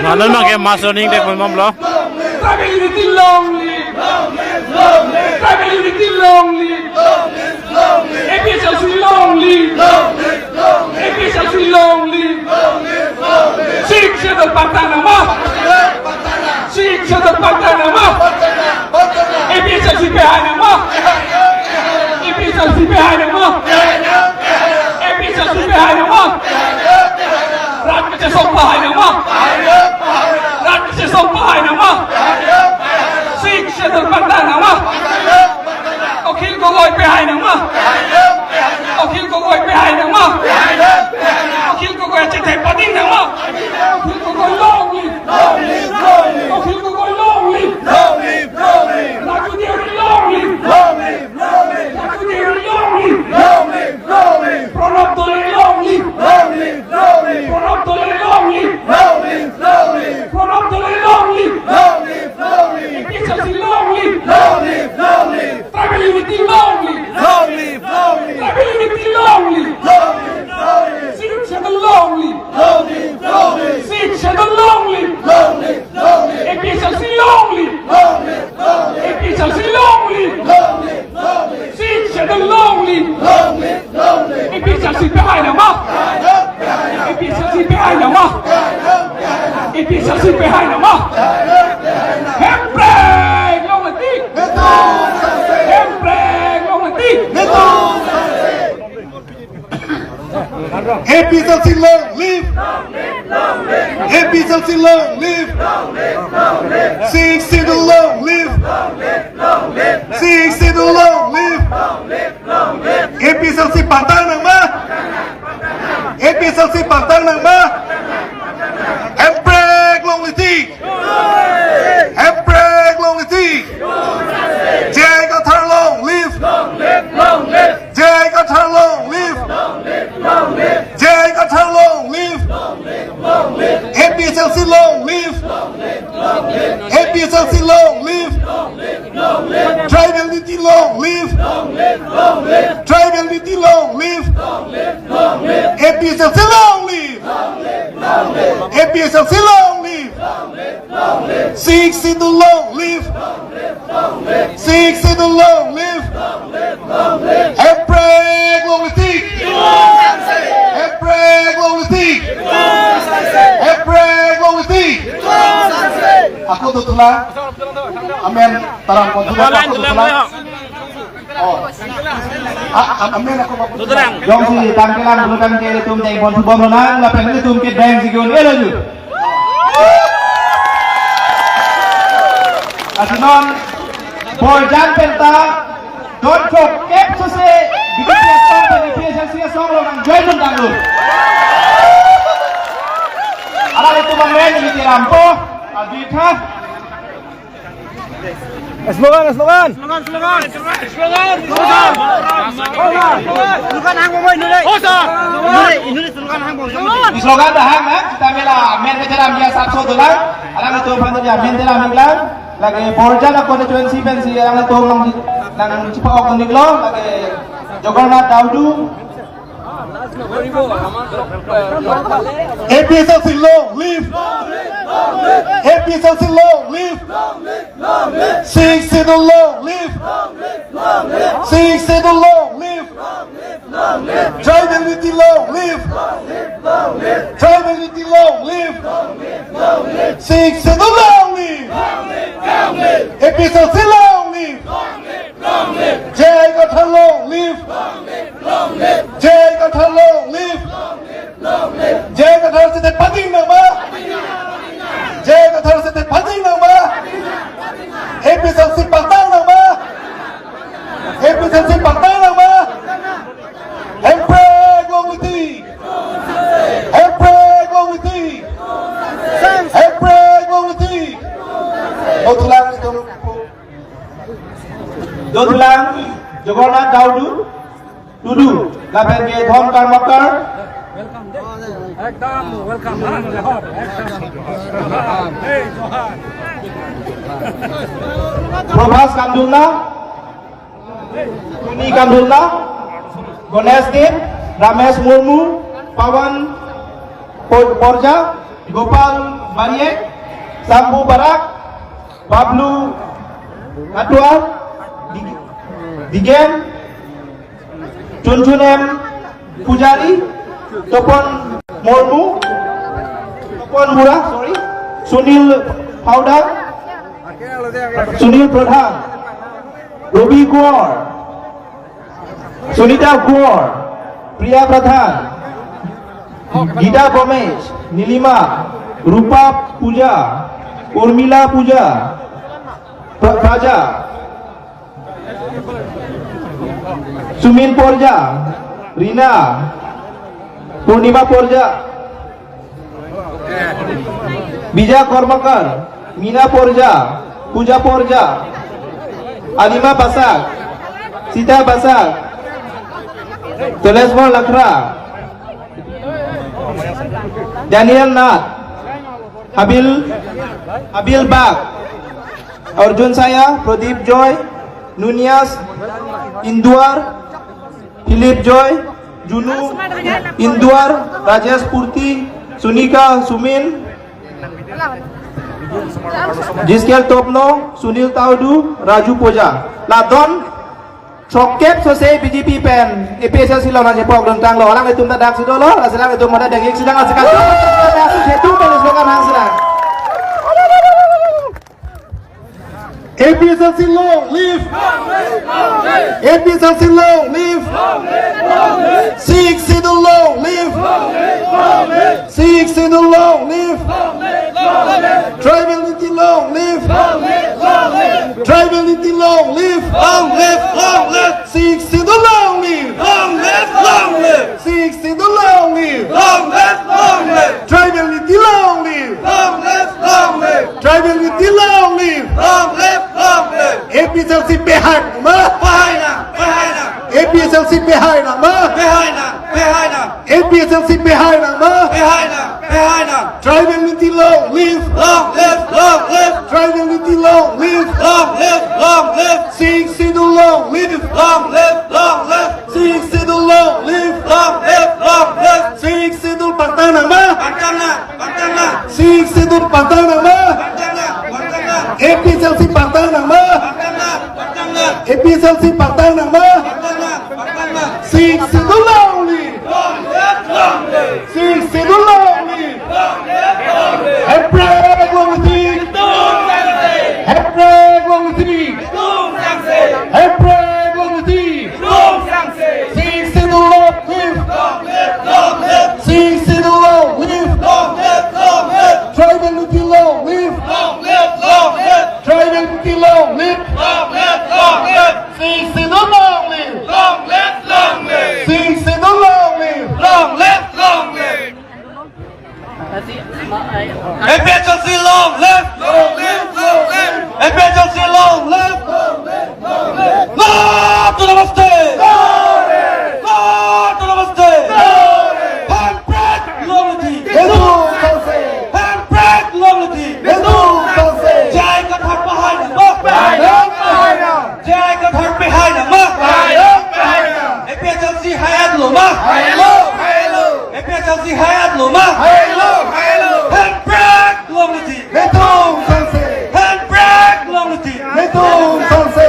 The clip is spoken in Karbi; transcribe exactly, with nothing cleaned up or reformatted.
Anon abangke mass joining dek bomlo. Tribal unity long live! Tribal unity long live! A P H L C long live! A P H L C long live! Sixth Schedule patta nangma! Sixth Schedule patta nangma! A P H L C pehai nangma! A P H L C pehai nangma! A P H L C pehai nangma! Rat kachesong pehai nangma! Rat kachesong pehai nangma! Sixth Schedule patta nangma! Akhil Gogoi pehai nangma! Akhil Gogoi pehai nangma! Akhil Gogoi achethe pading nangma! Akhil Gogoi long live! Akhil Gogoi long live! Long live! Long live! Raju Deuri long live! Long live! Long live! Raju Deuri long live! Long live! Long live! Pranab Doloi long live! Long live! Long live! Pranab Doloi long live! Long live! Long live! Pranab Doloi long live! Long live! Long live! A P H L C long live! Long live! Long live! Tribal unity long live! Long live! Long live! Tribal unity long live! Long live! Long live! Sixth Schedule long live! Long live! Long live! Sixth Schedule long live! Long live! Long live! A P H L C long live! Long live! Long live! A P H L C long live! Long live! Long live! Sixth Schedule long live! Long live! Long live! A P H L C pehai nangma! A P H L C pehai nangma! A P H L C pehai nangma! Hemprek longle tik! Hemprek longle tik! A P H L C long live! A P H L C long live! Sixth Schedule long live! Sixth Schedule long live! A P H L C patta nangma! A P H L C patta nangma! Hemprek longle tik! Hemprek longle tik! J I Kathar long live! J I Kathar long live! J I Kathar long live! A P H L C long live! A P H L C long live! Tribal unity long live! Tribal unity long live! A P H L C long live! A P H L C long live! Sixth Schedule long live! Sixth Schedule long live! Hemprek longle tik! Hemprek longle tik! Hemprek longle tik! Ako dothulang, amen taram pon thulang, dothulang, ako dothulang. Oh. Ah, ah, amen ako dothulang. Jongsi tangkelang dulu tangke ilitum jeng pon thubom lonang, lapen ilitum ke deng si giun elo ju. Lasi non Borjan penta don chok kep sose B J P asong pen A P H L C asong along nang join dun tanglo. Alanglitum amen ilitum rampo, abitha. Slogan, slogan. Slogan, slogan. Slogan. Slogan. Slogan hang bomoi nure. Oh, sir. Nure, inuri slogan hang bomoi. Slogan dah hang, eh? Kita mela, men ke jalan dia sapso dolang. Alanglitum phan dia, men jalan minglang. Lake Borjan a constituency pensi alanglitum nang, nang chipa ok nik lo. Lake Jagornath Daudu. A P H L C long live! A P H L C long live! Sixth Schedule long live! Sixth Schedule long live! Tribal unity long live! Tribal unity long live! Sixth Schedule long live! A P H L C long live! J I Kathar long live! J I Kathar long live! J I Kathar achethe pading nangma! J I Kathar achethe pading nangma! A P H L C patta nangma! A P H L C patta nangma! Hemprek longle tik! Hemprek longle tik! Hemprek longle tik! Dothulang ilitum. Dothulang, Jagornath Daudu, Tudu, lapen ke Dhon Karmakar. Ekdom welcome. Hey, Johar. Prabhas Kamdulna, Tuni Kamdulna, Ganesh Deb, Ramesh Murmu, Pawan Por-, Porja, Gopal Marie, Sambu Barak, Pablo Katua, Di-, Digen, Chunchun M Pujari, Topon Mormu, Topon Mura, sorry, Sunil Howdar, Sunil Pradhan, Robi Kuar, Sunita Kuar, Priya Pradhan, Gita Gomes, Nilima, Rupa Puja, Urmila Puja, Pra-, Praja, Sumin Porja, Rina, Purnima Porja, Bija Kormakar, Mina Porja, Puja Porja, Alima Basak, Sita Basak, Tolesmor Lakra, Daniel Nath, Habil, Habil Bak, Arjun Saya, Pradip Joy, Nunias, Induar, Philip Joy, Junu, Induar, Rajesh Purti, Sunika, Sumin, Jiskel Topno, Sunil Taudu, Raju Poja. Ladak throkkep sose B J P pen A P H L C along nangchepok dun tanglo. Alanglitum ta dak si dolo, lasi alanglitum mada dengik sidang, lasi kan dak si dolo, lasi kan hang sidang. A P H L C long live! A P H L C long live! Sixth Schedule long live! Sixth Schedule long live! Tribal Niti long live! Tribal Niti long live! Long live! Long live! Sixth Schedule long live! Long live! Long live! Sixth Schedule long live! Long live! Long live! Tribal Niti long live! Long live! Long live! Tribal Niti long live! Long live! Long live! A P H L C pehai nang ma? Pehai nang! Pehai nang! A P H L C pehai nang ma? Pehai nang! Pehai nang! A P H L C pehai nang ma? Pehai nang! Pehai nang! Tribal Niti long live! Long live! Long live! Tribal Niti long live! Long live! Long live! Sixth Schedule long live! Long live! Long live! Sixth Schedule long live! Long live! Long live! Sixth Schedule pangtang nang ma? Pangtang nang! Pangtang nang! Sixth Schedule pangtang nang ma? Pangtang nang! Pangtang nang! A P H L C pangtang nang ma? Pangtang nang! Pangtang nang! A P H L C pangtang nang ma? Pangtang nang! Pangtang nang! Sixth Schedule long live! Long live! Long live! Sixth Schedule long live! Long live! Long live! Hemprek long live! Long live! Hemprek long live! Hemprek long live! Sixth Schedule long live! Long live! Long live! Sixth Schedule long live! Long live! Long live! Tribal Niti long live! Long live! Long live! Tribal Niti long live! Long live! Long live! Sixth Schedule long live! Long live! Long live! Sixth Schedule long live! Long live! Long live! A P H L C long live! Long live! Long live! A P H L C long live! Long live! Long live! No to Autonomous State! No to Autonomous State! Hemprek long live! Nithum sangse! Hemprek long live! Nithum sangse! J I Kathar pehai nang ma? Pehai nang! Pehai nang! J I Kathar pehai nang ma? Pehai nang! Pehai nang! A P H L C hai-etlo ma? Hai-etlo! Hai-etlo! A P H L C hai-etlo ma? Hai-etlo! Hai-etlo! Hemprek long live! Nithum sangse! Hemprek long live! Nithum sangse!